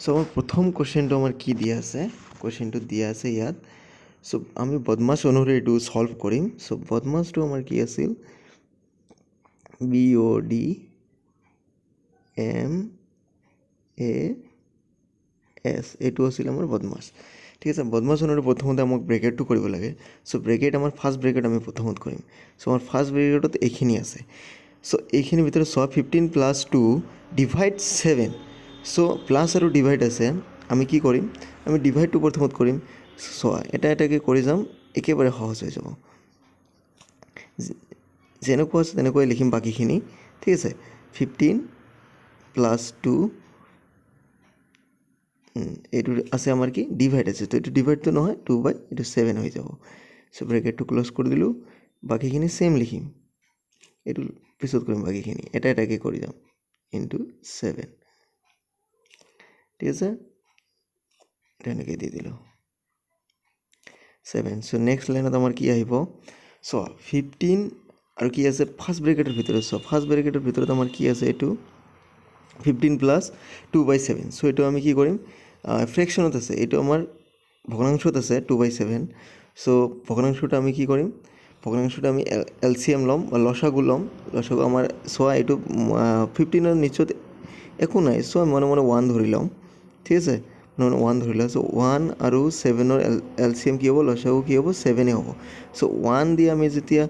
চ' আমাৰ প্ৰথম কুৱেশ্যনটো আমাৰ কি দিয়া আছে, কুৱেশ্যনটো দিয়া আছে ইয়াত। চ' আমি বদমাছ অনুসৰি এইটো ছল্ভ কৰিম। চ' বদমাছটো আমাৰ কি আছিল, B O D M A S, এইটো আছিল আমাৰ বদমাছ। ঠিক আছে, বদমাছ অনুসৰি প্ৰথমতে আমাক ব্ৰেকেটটো কৰিব লাগে। চ' ব্ৰেকেট আমাৰ ফাৰ্ষ্ট ব্ৰেকেট আমি প্ৰথমত কৰিম। চ' আমাৰ ফাৰ্ষ্ট ব্ৰেকেটত এইখিনি আছে। চ' এইখিনিৰ ভিতৰত চোৱা 15 প্লাছ 2 ডিভাইড 7। চ' প্লাছ আৰু ডিভাইড আছে, আমি কি কৰিম, আমি ডিভাইডটো প্ৰথমত কৰিম। চোৱা এটা এটাকৈ কৰি যাম, একেবাৰে সহজ হৈ যাব। যেনেকুৱা আছে তেনেকুৱাই লিখিম বাকীখিনি। ঠিক আছে, 15 প্লাছ 2 এইটো আছে আমাৰ কি ডিভাইড আছে, তো এইটো ডিভাইডটো নহয়, 2 বাই এইটো 7 হৈ যাব। চ' ব্ৰেকেটটো ক্ল'জ কৰি দিলোঁ, বাকীখিনি ছেইম লিখিম, এইটো পিছত কৰিম, বাকীখিনি এটা এটাকৈ কৰি যাম ইনটু 7। ঠিক আছে, তেনেকৈ দি দিলোঁ 7। চ' নেক্সট লাইনত আমাৰ কি আহিব, চোৱা 15 আৰু কি আছে ফাৰ্ষ্ট ব্ৰেকেটৰ ভিতৰত। চোৱা ফাৰ্ষ্ট ব্ৰেকেটৰ ভিতৰত আমাৰ কি আছে, এইটো 15 প্লাছ 2 বাই 7। চ' এইটো আমি কি কৰিম, ফ্ৰেকশ্যনত আছে, এইটো আমাৰ ভগ্নাংশত আছে 2 বাই 7। চ' ভগ্নাংশটো আমি কি কৰিম, ভগ্নাংশটো আমি এল চি এম ল'ম বা লসাগু ল'ম। লসাগু আমাৰ চোৱা এইটো 15ৰ নিচত একো নাই, চ' মনে মনে 1 ধৰি ল'ম। ঠিক আছে, মনে মনে 1 ধৰি লওঁ। চ' 1 আৰু 7ৰ এল চি এম কি হ'ব, লসাগু কি হ'ব, 7 হ'ব। চ' 1 দি আমি যেতিয়া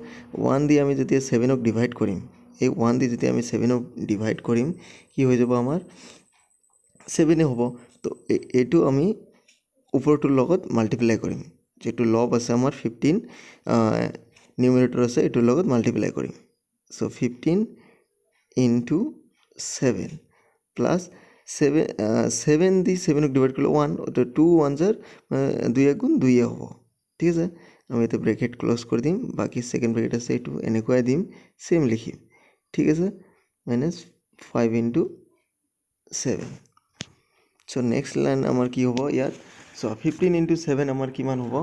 1 দি আমি যেতিয়া 7ক ডিভাইড কৰিম, এই 1 দি যেতিয়া আমি 7ক ডিভাইড কৰিম কি হৈ যাব আমাৰ 7 হ'ব। তো এইটো আমি ওপৰটোৰ লগত মাল্টিপ্লাই কৰিম, যিটো লব আছে আমাৰ 15 নিউমিনেটৰ আছে, এইটোৰ লগত মাল্টিপ্লাই কৰিম। চ' 15 ইনটু 7 প্লাছ 7 দি 7ক ডিভাইড কৰিলে 1, তো 2 1 জাৰ 2 1 গুণ 2 হ'ব। ঠিক আছে, আমি এতিয়া ব্ৰেকেট ক্ল'জ কৰি দিম, বাকী ছেকেণ্ড ব্ৰেকেট আছে এইটো এনেকুৱাই দিম, ছেইম লিখিম। ঠিক আছে, মাইনাছ 5 ইনটু 7। চ' নেক্সট লাইন আমাৰ কি হ'ব ইয়াত, চ' 15 ইনটু 7 আমাৰ কিমান হ'ব,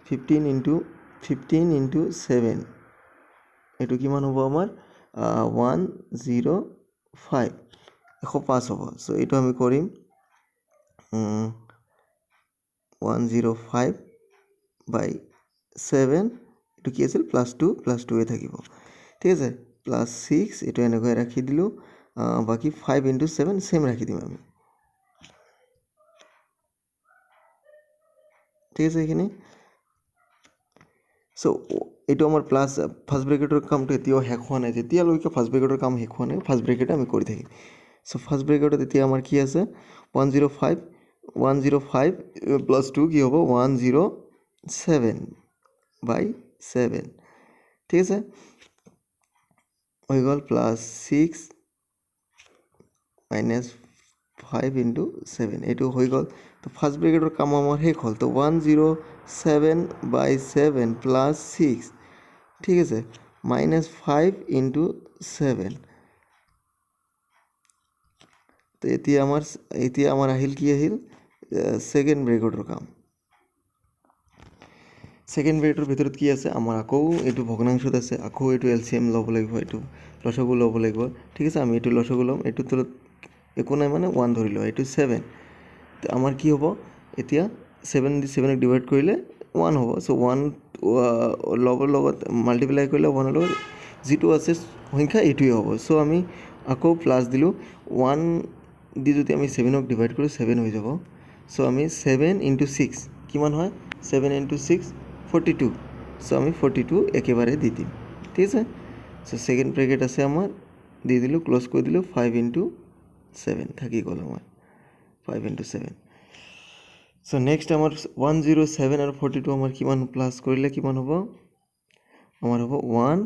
15 ইনটু 7 এইটো কিমান হ'ব আমাৰ 105, 105 হ'ব। চ' এইটো আমি কৰিম 105 বাই 7, এইটো কি আছিল প্লাছ 2, প্লাছ 2 থাকিব। ঠিক আছে, প্লাছ 6 এইটো এনেকুৱাই ৰাখি দিলোঁ, বাকী 5 ইনটু 7 ছেইম ৰাখি দিম আমি। ঠিক আছে, এইখিনি। চ' এইটো আমাৰ প্লাছ ফাৰ্ষ্ট ব্ৰেকেটৰ কামটো এতিয়াও শেষ হোৱা নাই, যেতিয়ালৈকে ফাৰ্ষ্ট ব্ৰেকেটৰ কাম শেষ হোৱা নাই ফাৰ্ষ্ট ব্ৰেকেটে আমি কৰি থাকিম। চ' ফাৰ্ষ্ট ব্ৰেকেটত এতিয়া আমাৰ কি আছে, 105, 105 প্লাছ 2 কি হ'ব, 107 বাই 7। ঠিক আছে, হৈ গ'ল প্লাছ 6 মাইনাছ 5 ইনটু 7, এইটো হৈ গ'ল। তো ফাৰ্ষ্ট ব্ৰেকেটৰ কাম আমাৰ শেষ হ'ল। তো 107 বাই 7 প্লাছ 6, ঠিক আছে, মাইনাছ 5 ইনটু 7। তো এতিয়া আমাৰ আহিল কি আহিল, ছেকেণ্ড ব্ৰেকেটৰ কাম। ছেকেণ্ড ব্ৰেকেটৰ ভিতৰত কি আছে আমাৰ, আকৌ এইটো ভগ্নাংশত আছে, আকৌ এইটো এল চি এম ল'ব লাগিব, এইটো লসাগু ল'ব লাগিব। ঠিক আছে, আমি এইটো লসাগু ল'ম, এইটো তলত একো নাই মানে 1 ধৰি লওঁ, এইটো 7। তো আমাৰ কি হ'ব এতিয়া, 7 দি 7ক ডিভাইড কৰিলে 1 হ'ব। চ' 1 ল'বৰ লগত মাল্টিপ্লাই কৰিলে 1ৰ লগত যিটো আছে সংখ্যা এইটোৱে হ'ব। চ' আমি আকৌ প্লাছ দিলোঁ, 1 দি যদি আমি 7ক ডিভাইড কৰোঁ 7 হৈ যাব। চ' আমি 7 ইনটু 6 কিমান হয়, 7 ইনটু 6 42। চ' আমি 42 একেবাৰে দি দিম। ঠিক আছে, চ' ছেকেণ্ড ব্ৰেকেট আছে আমাৰ, দি দিলোঁ, ক্ল'জ কৰি দিলোঁ, 5 ইনটু 7 থাকি গ'ল আমাৰ 5 ইনটু 7। চ' নেক্সট আমাৰ 107 আৰু 42 আমাৰ কিমান প্লাছ কৰিলে কিমান হ'ব, আমাৰ হ'ব 1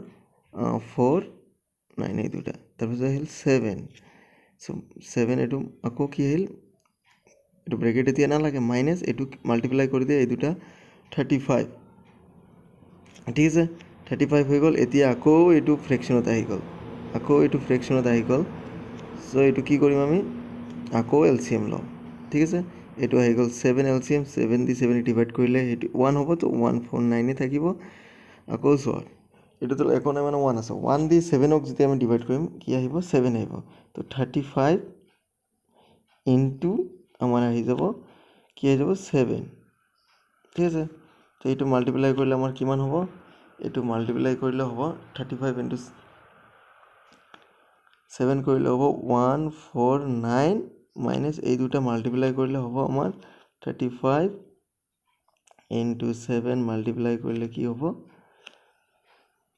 4 9, এই দুটা, তাৰপিছত আহিল 7। চ' 7 এইটো আকৌ কি আহিল, এইটো ব্ৰেকেট এতিয়া নালাগে, মাইনাছ এইটো মাল্টিপ্লাই কৰি দিয়ে এই দুটা 35। ঠিক আছে, 35 হৈ গ'ল। এতিয়া আকৌ এইটো ফ্ৰেকশ্যনত আহি গ'ল, আকৌ এইটো ফ্ৰেকশ্যনত আহি গ'ল। চ' এইটো কি কৰিম আমি, আকৌ এল চি এম ল'ম। ঠিক আছে, এইটো আহি গ'ল 7 এল চি এম, 7 দি 7 ডিভাইড কৰিলে সেইটো 1 হ'ব, তো 149 থাকিব। আকৌ চোৱা এইটোতো একো নাই মানে 1 আছে, 1 দি 7ক যেতিয়া আমি ডিভাইড কৰিম কি আহিব, 7 আহিব। তো 35 ইনটু আমাৰ আহি আহি যাব কি আহি যাব 7। ঠিক আছে, তো এইটো মাল্টিপ্লাই কৰিলে আমাৰ কিমান হ'ব, এইটো মাল্টিপ্লাই কৰিলে হ'ব 35 ইনটু 7 কৰিলে হ'ব 149 মাইনাছ এই দুটা মাল্টিপ্লাই কৰিলে হ'ব আমাৰ 35 ইনটু 7 মাল্টিপ্লাই কৰিলে কি হ'ব,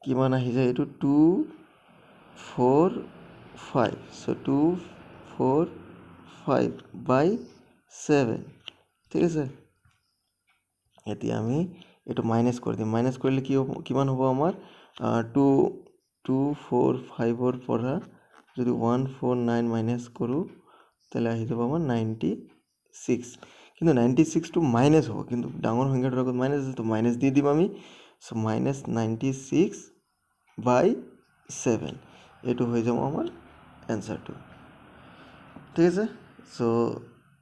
কিমান আহি যায় এইটো 245। চ' 245 বাই 7। ঠিক আছে, এতিয়া আমি এইটো মাইনাছ কৰি দিম। মাইনাছ কৰিলে কি হ'ব, কিমান হ'ব আমাৰ 245ৰ পৰা যদি 149 মাইনাছ কৰোঁ তেতিয়াহ'লে আহি যাব আমাৰ 96। কিন্তু 96টো মাইনাছ হ'ব, কিন্তু ডাঙৰ সংখ্যাটোৰ আগত মাইনাছ আছে, তো মাইনাছ দি দিম আমি। চ' মাইনাছ 96 বাই 7, এইটো হৈ যাব আমাৰ এনচাৰটো। ঠিক আছে, চ'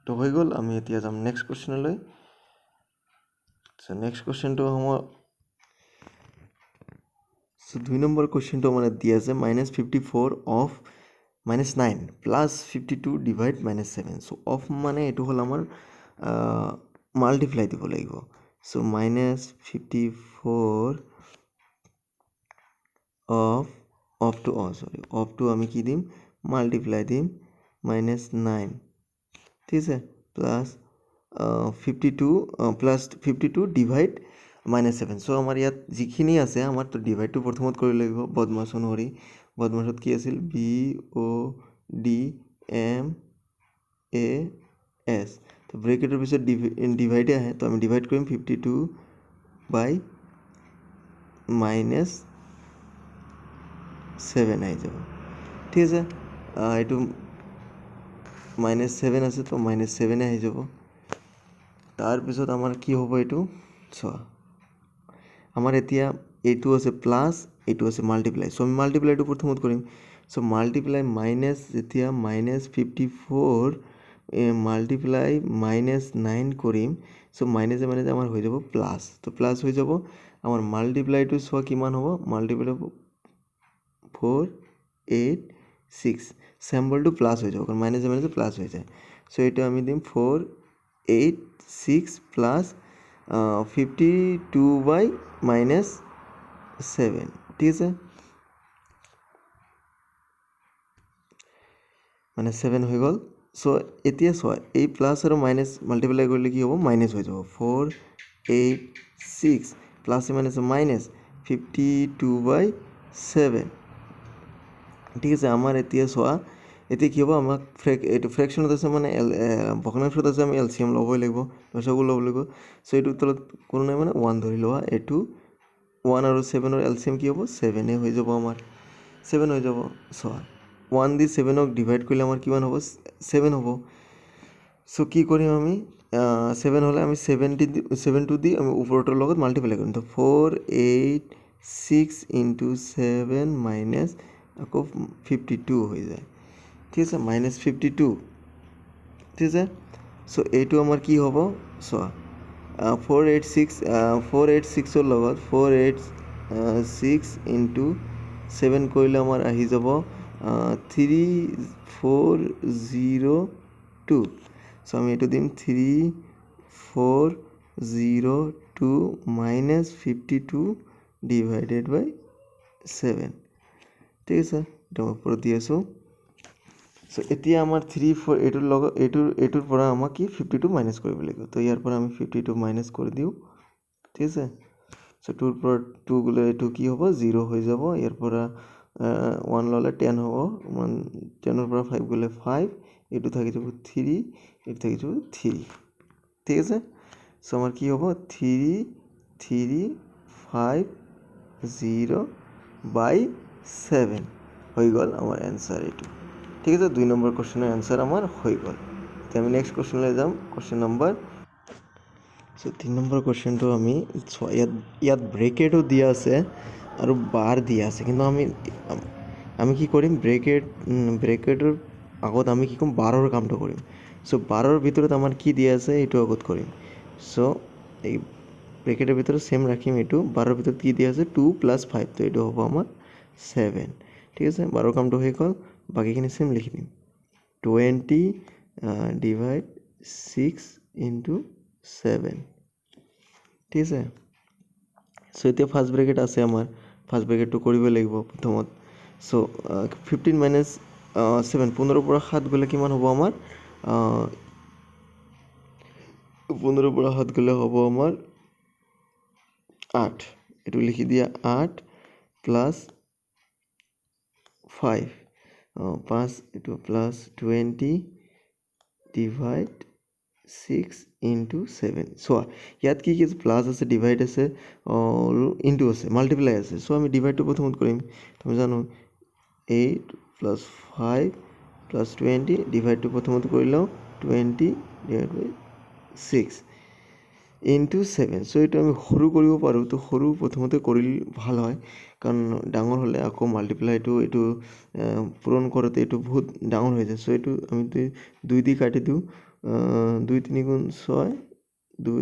তো হৈ গ'ল। আমি এতিয়া যাম নেক্সট কুৱেশ্যনলৈ। চ' নেক্সট কুৱেশ্যনটো আমাৰ চ' 2 নম্বৰ কুৱেশ্যনটো মানে দি আছে minus 54 of minus 9 plus 52 divide minus 7। So' of মানে এইটো হ'ল আমাৰ মাল্টিপ্লাই দিব লাগিব। চ' মাইনাছ 54 অফ অফটো চৰি অফটো আমি কি দিম, মাল্টিপ্লাই দিম মাইনাছ 9। ঠিক আছে, প্লাছ 52 প্লাছ 52 ডিভাইড মাইনাছ 7। চ' আমাৰ ইয়াত যিখিনি আছে আমাৰতো ডিভাইডটো প্ৰথমত কৰিব লাগিব বদমাছ অনুসৰি। বদমাছত কি আছিল, B O D M A S, তো ব্ৰেকেটৰ পিছত ডিভাইডে আহে, তো আমি ডিভাইড কৰিম 52 বাই মাইনাছ 7 আহি যাব। ঠিক আছে, এইটো মাইনাছ 7 আছে, তো মাইনাছ 7 আহি যাব। তাৰপিছত আমাৰ কি হ'ব, এইটো চোৱা আমাৰ এতিয়া এইটো আছে প্লাছ, এইটো আছে মাল্টিপ্লাই। চ' আমি মাল্টিপ্লাইটো প্ৰথমত কৰিম। চ' মাল্টিপ্লাই মাইনাছ যেতিয়া মাইনাছ 54 মাল্টিপ্লাই মাইনাছ 9 কৰিম, চ' মাইনাছে মাইনাছে আমাৰ হৈ যাব প্লাছ, তো প্লাছ হৈ যাব আমাৰ মাল্টিপ্লাইটো চোৱা কিমান হ'ব, মাল্টিপ্লাই হ'ব 4 8 6, চেম্বলটো প্লাছ হৈ যাব কাৰণ মাইনাছে মাইনাছে প্লাছ হৈ যায়। চ' এইটো আমি দিম 4 8 6 প্লাছ 52 বাই মাইনাছ 7। ঠিক আছে, মানে 7 হৈ গ'ল। চ' এতিয়া চোৱা এই প্লাছ আৰু মাইনাছ মাল্টিপ্লাই কৰিলে কি হ'ব, মাইনাছ হৈ যাব 4 8 6 প্লাছে মাইনাছে মাইনাছ 52 বাই 7। ঠিক আছে, আমাৰ এতিয়া চোৱা এতিয়া কি হ'ব, আমাক এইটো ফ্ৰেকশ্যনত আছে মানে ভগ্নাংশত আছে, আমি এলচিএম ল'বই লাগিব, লসাগু ল'ব লাগিব। চ' এইটোৰ তলত কোনো নাই মানে 1 ধৰি লোৱা, এইটো 1 আৰু 7ৰ এলচিএম কি হ'ব, 7 হৈ যাব আমাৰ, 7 হৈ যাব। চোৱা 1 দি 7ক ডিভাইড কৰিলে আমাৰ কিমান হ'ব, 7 হ'ব। চ' কি কৰিম আমি, 7 হ'লে আমি 7 দি আমি ওপৰটোৰ লগত মাল্টিপ্লাই কৰিম। তো 4 8 6 ইনটু 7 মাইনাছ আকৌ 52 হৈ যায়। ঠিক আছে, মাইনাছ 52। ঠিক আছে, চ' এইটো আমাৰ কি হ'ব চোৱা 4 8 6 4 8 6ৰ লগত 4 8 6 ইনটু 7 কৰিলে আমাৰ আহি যাব 3 4 0 2। চ' আমি এইটো দিম 3 4 0 2 মাইনাছ 52 ডিভাইডেড বাই 7। ঠিক আছে, এইটো মই ওপৰত দি আছোঁ। চ' এতিয়া আমাৰ 3 4 এইটোৰ লগত এইটোৰ পৰা আমাক কি 52 মাইনাছ কৰিব লাগিব, তো ইয়াৰ পৰা আমি 52 মাইনাছ কৰি দিওঁ। ঠিক আছে, চ' 2ৰ পৰা 2 গ'লে এইটো কি হ'ব, 0 হৈ যাব। ইয়াৰ পৰা 1 ল'লে 10 হ'ব, 10ৰ পৰা 5 গ'লে 5, এইটো থাকি যাব 3, এইটো থাকি যাব 3। ঠিক আছে, চ' আমাৰ কি হ'ব, 3 3 5 0 বাই 7 হৈ গ'ল আমাৰ এনচাৰ এইটো। ঠিক আছে, 2 নম্বৰ কুৱেশ্যনৰ এনচাৰ আমাৰ হৈ গ'ল। এতিয়া আমি নেক্সট কুৱেশ্যনলৈ যাম, কুৱেশ্যন নম্বৰ চ' 3 নম্বৰ কুৱেশ্যনটো আমি ইয়াত ব্ৰেকেটো দিয়া আছে আৰু বাৰ দিয়া আছে, কিন্তু আমি কি কৰিম, ব্ৰেকেটৰ আগত আমি কি কৰিম, বাৰৰ কামটো কৰিম। চ' বাৰৰ ভিতৰত আমাৰ কি দিয়া আছে এইটো আগত কৰিম। চ' এই ব্ৰেকেটৰ ভিতৰত ছেম ৰাখিম, এইটো বাৰৰ ভিতৰত কি দিয়া আছে 2 প্লাছ 5, তো এইটো হ'ব আমাৰ 7। ঠিক আছে, বাৰৰ কামটো হৈ গ'ল, বাকীখিনি ছেম লিখি দিম 20 ডিভাইড 6 ইনটু 7। ঠিক আছে, চ' এতিয়া ফাৰ্ষ্ট ব্ৰেকেট আছে আমাৰ, ফাৰ্ষ্ট ব্ৰেকেটটো কৰিব লাগিব প্ৰথমত। চ' 15 মাইনাছ 7, 15ৰ পৰা 7 গ'লে কিমান হ'ব আমাৰ? 15ৰ পৰা 7 গ'লে হ'ব আমাৰ 8। এইটো লিখি দিয়া 8 প্লাছ 5, 5 এইটো প্লাছ 20 ডিভাইড 6 ইনটু 7। চোৱা ইয়াত কি কি আছে? প্লাছ আছে, ডিভাইড আছে, আৰু ইনটু আছে, মাল্টিপ্লাই আছে। চ' আমি ডিভাইডটো প্ৰথমত কৰিম। আমি জানো 8 প্লাছ 5 প্লাছ 20, ডিভাইডটো প্ৰথমত কৰি লওঁ 20 ডিভাইড বাই 6 ইনটু 7। চ' এইটো আমি সৰু কৰিব পাৰোঁ, তো সৰু প্ৰথমতে কৰিলে ভাল হয়, কাৰণ ডাঙৰ হ'লে আকৌ মাল্টিপ্লাইটো এইটো পূৰণ কৰোঁতে এইটো বহুত ডাঙৰ হৈ যায়। চ' এইটো আমি 2 দি কাটি দিওঁ, 2 3 গুণ 6, 2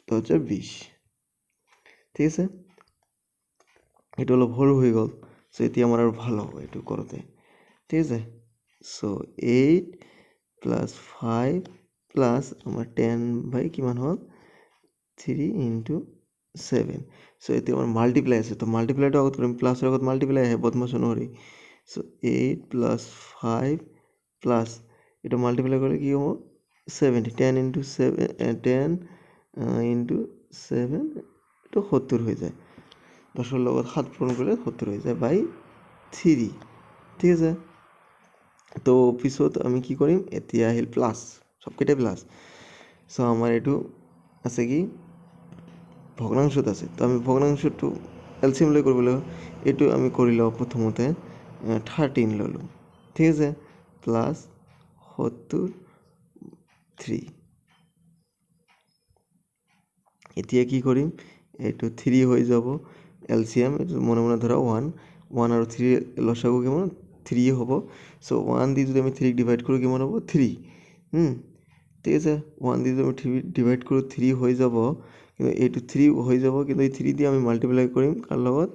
10 20। ঠিক আছে, এইটো অলপ সৰু হৈ গ'ল। চ' এতিয়া আমাৰ আৰু ভাল হ'ব এইটো কৰোঁতে। ঠিক আছে, চ' 8 প্লাছ 5 প্লাছ আমাৰ 10 বাই কিমান হ'ল? 3 ইনটু 7। চ' এতিয়া আমাৰ মাল্টিপ্লাই আছে, তো মাল্টিপ্লাইটো আগত কৰিম, প্লাছৰ আগত মাল্টিপ্লাই আহে বদমাছ অনুসৰি। চ' 8 প্লাছ 5 প্লাছ এইটো মাল্টিপ্লাই কৰিলে কি হ'ব? 70, 10 ইনটু 7, 10 ইনটু 7, এইটো 70 হৈ যায়। 10ৰ লগত 7 পূৰণ কৰিলে 70 হৈ যায় বাই 3। ঠিক আছে, তো পিছত আমি কি কৰিম? এতিয়া আহিল প্লাছ, চবকেইটাই প্লাছ। চ' আমাৰ এইটো আছে কি ভগ্নাংশত আছে, তো আমি ভগ্নাংশটো এলচিএম লৈ কৰিব লাগিব। এইটো আমি কৰি লওঁ প্ৰথমতে 13 ল'লোঁ। ঠিক আছে, প্লাছ 70 3। এতিয়া কি কৰিম? এইটো 3 হৈ যাব এলচিএম, এইটো মনে মনে ধৰা 1, 1 আৰু 3 লসাগু কিমান? 3 হ'ব। চ' 1 দি যদি আমি 3ক ডিভাইড কৰোঁ কিমান হ'ব? 3। ঠিক আছে, 1 দি যদি আমি 3 ডিভাইড কৰোঁ 3 হৈ যাব, কিন্তু এইটো 3 হৈ যাব, কিন্তু এই 3 দি আমি মাল্টিপ্লাই কৰিম কাৰ লগত?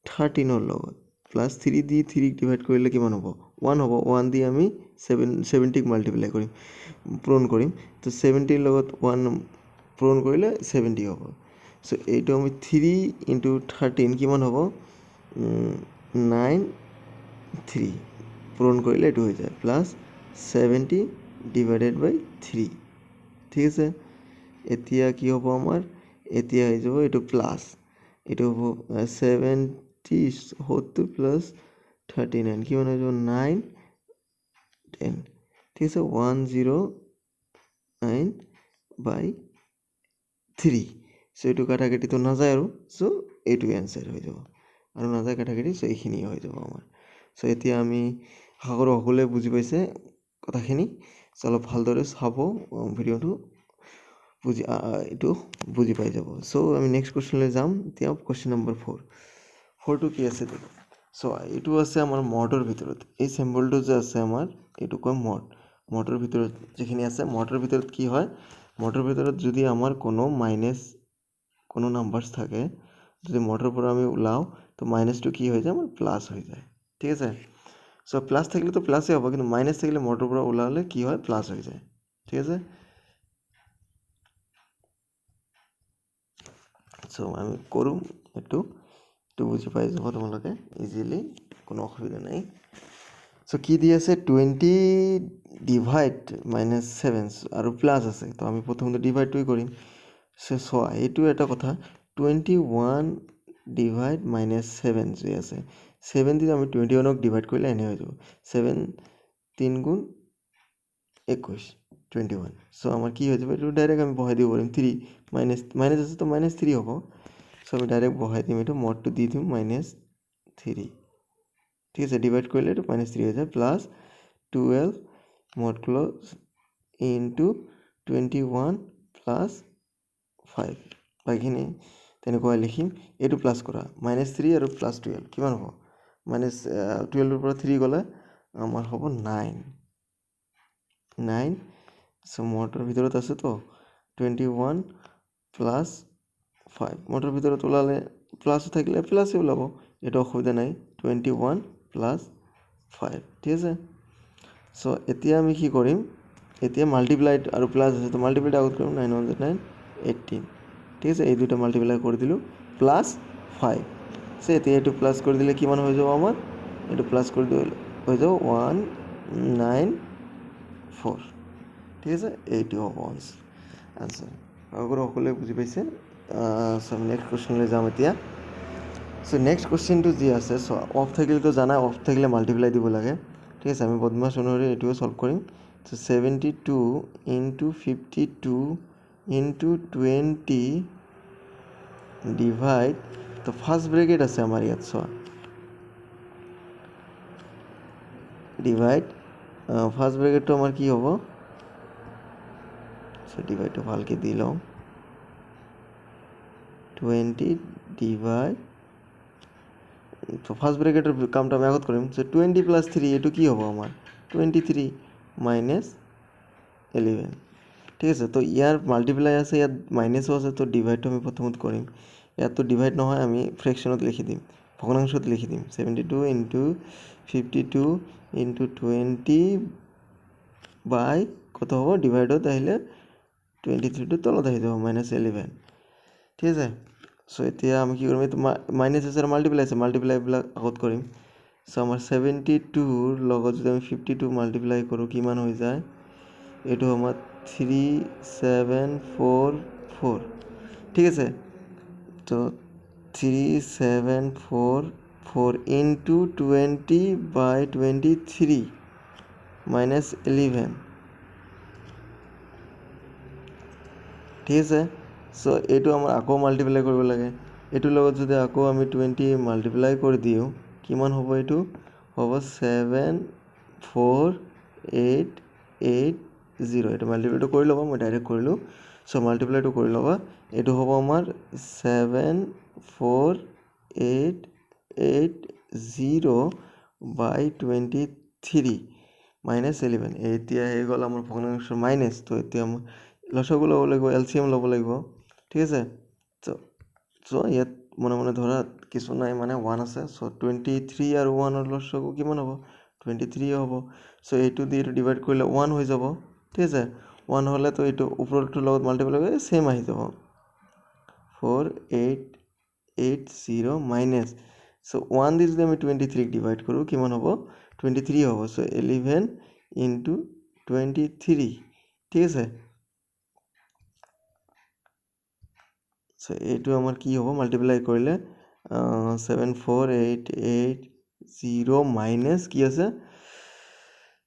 13ৰ লগত। প্লাছ 3 দি 3ক ডিভাইড কৰিলে কিমান হ'ব? 1 হ'ব। 1 দি আমি 70ক মাল্টিপ্লাই কৰিম, পূৰণ কৰিম, তো 70ৰ লগত 1 পূৰণ কৰিলে 70 হ'ব। চ' এইটো আমি 3 ইনটু 13 কিমান হ'ব? 9 3 পূৰণ কৰিলে এইটো হৈ যায় প্লাছ 70 ডিভাইডেড বাই 3। ঠিক আছে, এতিয়া কি হ'ব আমাৰ? এতিয়া হৈ যাব এইটো প্লাছ, এইটো হ'ব 70 70 প্লাছ 39 কিমান হৈ যাব? 9 10। ঠিক আছে, 109 বাই 3। চ' এইটো কাটাকাটিতো নাযায় আৰু, চ' এইটো এনচাৰ হৈ যাব, আৰু নাযায় কাটাকাটি। চ' এইখিনিয়ে হৈ যাব আমাৰ। চ' এতিয়া আমি আশা কৰোঁ সকলোৱে বুজি পাইছে কথাখিনি। চ' অলপ ভালদৰে চাব ভিডিঅ'টো, বুজি এইটো বুজি পাই যাব। চ' আমি নেক্সট কুৱেশ্যনলৈ যাম। এতিয়া কুৱেশ্যন নম্বৰ 4। 4টো কি আছে দেখো। চ' এইটো আছে আমাৰ মডৰ ভিতৰত, এই চিম্বলটো যে আছে আমাৰ, এইটো কয় মড। মডৰ ভিতৰত যিখিনি আছে, মডৰ ভিতৰত কি হয়? মডৰ ভিতৰত যদি আমাৰ কোনো মাইনাছ কোনো নাম্বাৰ্ছ থাকে, যদি মডৰ পৰা আমি ওলাওঁ, তো মাইনাছটো কি হৈ যায়? আমাৰ প্লাছ হৈ যায়। ঠিক আছে, চ' প্লাছ থাকিলেতো প্লাছেই হ'ব, কিন্তু মাইনাছ থাকিলে মডৰ পৰা ওলালে কি হয়? প্লাছ হৈ যায়। ঠিক আছে, চ' আমি কৰোঁ এইটো, এইটো বুজি পাই যাব তোমালোকে ইজিলি, কোনো অসুবিধা নাই। চ' কি দি আছে? 20 ডিভাইড মাইনাছ 7 আৰু প্লাছ আছে, তো আমি প্ৰথমতে ডিভাইডটোৱে কৰিম। চ' চোৱা এইটো এটা কথা, 21 ডিভাইড মাইনাছ 7 যে আছে, 7 দি আমি 21ক ডিভাইড কৰিলে এনে হৈ যাব 7 3 গুণ 21, 21। চ' আমাৰ কি হৈ যাব? এইটো ডাইৰেক্ট আমি বহাই দিব পাৰিম, 3 মাইনাছ মাইনাছ আছে তো মাইনাছ 3 হ'ব। চ' আমি ডাইৰেক্ট বহাই দিম, এইটো মডটো দি দিম মাইনাছ 3। ঠিক আছে, ডিভাইড কৰিলে এইটো মাইনাছ 3 হৈ যায়, plus 12 mod close into 21 plus 5, বাকীখিনি তেনেকুৱাই লিখিম। এইটো প্লাছ কৰা, মাইনাছ 3 আৰু প্লাছ 12 কিমান হ'ব? মাইনাছ 12ৰ পৰা 3 গ'লে আমাৰ হ'ব 9, 9। চ' মডৰ ভিতৰত আছে তো 21 প্লাছ 5, মডৰ ভিতৰত ওলালে প্লাছো থাকিলে প্লাছেই ওলাব, এইটো অসুবিধা নাই। 21 প্লাছ 5। ঠিক আছে, চ' এতিয়া আমি কি কৰিম, এতিয়া মাল্টিপ্লাইড আৰু প্লাছ আছে, তো মাল্টিপ্লাইড আগত কৰিম, 9 1 9 18, ঠিক আছে। এই দুটা মাল্টিপ্লাই কৰি দিলোঁ, প্লাছ 5। চ' এতিয়া এইটো প্লাছ কৰি দিলে কিমান হৈ যাব আমাৰ, এইটো প্লাছ কৰি দিলে হৈ যাব 1 9 4, ঠিক আছে। এইটো হ'ব আনচাৰ। আশা কৰোঁ সকলোৱে বুজি পাইছে। চ' আমি নেক্সট কুৱেশ্যনলৈ যাম এতিয়া। চ' নেক্সট কুৱেশ্যনটো যি আছে, চ' অফ থাকিলেতো জানা, অফ থাকিলে মাল্টিপ্লাই দিব লাগে, ঠিক আছে। আমি বদমাছ অনুসৰি এইটোও ছল্ভ কৰিম। চ' 72 ইনটু 52 ইনটু 20 ডিভাইড, তো ফাৰ্ষ্ট ব্ৰেকেট আছে আমাৰ ইয়াত, চোৱা ডিভাইড, ফাৰ্ষ্ট ব্ৰেকেটটো আমাৰ কি হ'ব, চ' ডিভাইডটো ভালকৈ দি লওঁ, 20 ডিভাইড, তো ফাৰ্ষ্ট ব্ৰেকেটৰ কামটো আমি আগত কৰিম। চ' 20 প্লাছ 3 এইটো কি হ'ব আমাৰ, 23 মাইনাছ 11, ঠিক আছে। তো ইয়াৰ মাল্টিপ্লাই আছে, ইয়াত মাইনাছো আছে, তো ডিভাইডটো আমি প্ৰথমত কৰিম। ইয়াততো ডিভাইড নহয়, আমি ফ্ৰেকশ্যনত লিখি দিম, ভগ্নাংশত লিখি দিম। 72 ইনটু 52 ইনটু 20 বাই কত হ'ব, ডিভাইডত আহিলে 23টো তলত আহি যাব, মাইনাছ 11, ঠিক আছে। চ' এতিয়া আমি কি কৰিম, এইটো মাইনাছ আছে আৰু মাল্টিপ্লাই আছে, মাল্টিপ্লাইবিলাক আগত কৰিম। চ' আমাৰ 72ৰ লগত যদি আমি 52 মাল্টিপ্লাই কৰোঁ কিমান হৈ যায়, এইটো আমাৰ 3 7 4 4, ঠিক আছে। তো 3 7 4 4 ইনটু 20 বাই 23 মাইনাছ 11, ঠিক আছে। চ' এইটো আমাৰ আকৌ মাল্টিপ্লাই কৰিব লাগে, এইটোৰ লগত যদি আকৌ আমি 20 মাল্টিপ্লাই কৰি দিওঁ কিমান হ'ব, এইটো হ'ব 7 4 8 8 0। এইটো মাল্টিপ্লাইটো কৰি ল'বা, মই ডাইৰেক্ট কৰিলোঁ। চ' মাল্টিপ্লাইটো কৰি ল'বা, এইটো হ'ব আমাৰ 7 4 8 8 0 বাই 23 মাইনাছ 11। এতিয়া হৈ গ'ল আমাৰ ভগ্নাংশৰ মাইনাছ, তো এতিয়া আমাৰ লসাগু ল'ব লাগিব, এলচিএম ল'ব লাগিব, ঠিক আছে। চ' ইয়াত মনে মনে ধৰা কিছু নাই, মানে 1 আছে। চ' 23 আৰু 1ৰ লসাগু কিমান হ'ব, 23 হ'ব। চ' এইটো দি এইটো ডিভাইড কৰিলে 1 হৈ যাব, ঠিক আছে। 1 হ'লেতো এইটো ওপৰটোৰ লগত মাল্টিপ্লাই কৰিলে ছেম আহি যাব, 4 8 8 0 মাইনাছ। চ' 1 দি যদি আমি 23 ডিভাইড কৰোঁ কিমান হ'ব, 23 হ'ব। চ' 11 ইনটু 23, ঠিক আছে। চ' এইটো আমাৰ কি হ'ব, মাল্টিপ্লাই কৰিলে 7 4 8 8 0 মাইনাছ কি আছে,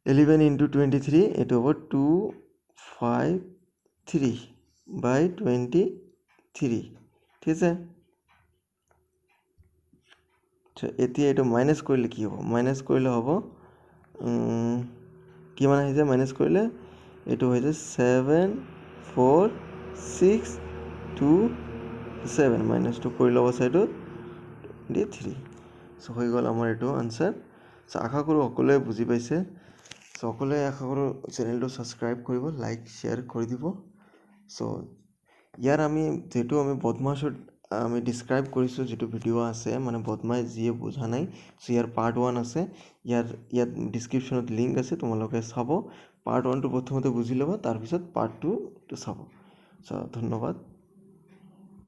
11 ইনটু 23, এইটো হ'ব 2 5 3 বাই 23, ঠিক আছে। এতিয়া এইটো মাইনাছ কৰিলে কি হ'ব, মাইনাছ কৰিলে হ'ব কিমান আহি যায়, মাইনাছ কৰিলে এইটো হৈ যায় 7 4 6 2 7, মাইনাছটো কৰি ল'ব ছাইডত দি 3। চ' হৈ গ'ল আমাৰ এইটো আনচাৰ। চ' আশা কৰোঁ সকলোৱে বুজি পাইছে। চ' সকলোৱে আশা কৰোঁ চেনেলটো ছাবস্ক্ৰাইব কৰিব, লাইক শ্বেয়াৰ কৰি দিব। চ' ইয়াৰ আমি যিটো আমি বদমাছত আমি ডিছক্ৰাইব কৰিছোঁ, যিটো ভিডিঅ' আছে মানে বদমাছ যিয়ে বুজা নাই, চ' ইয়াৰ পাৰ্ট 1 আছে, ইয়াত ডিছক্ৰিপশ্যনত লিংক আছে, তোমালোকে চাব। পাৰ্ট 1টো প্ৰথমতে বুজি ল'বা, তাৰপিছত পাৰ্ট 2টো চাব। চ' ধন্যবাদ।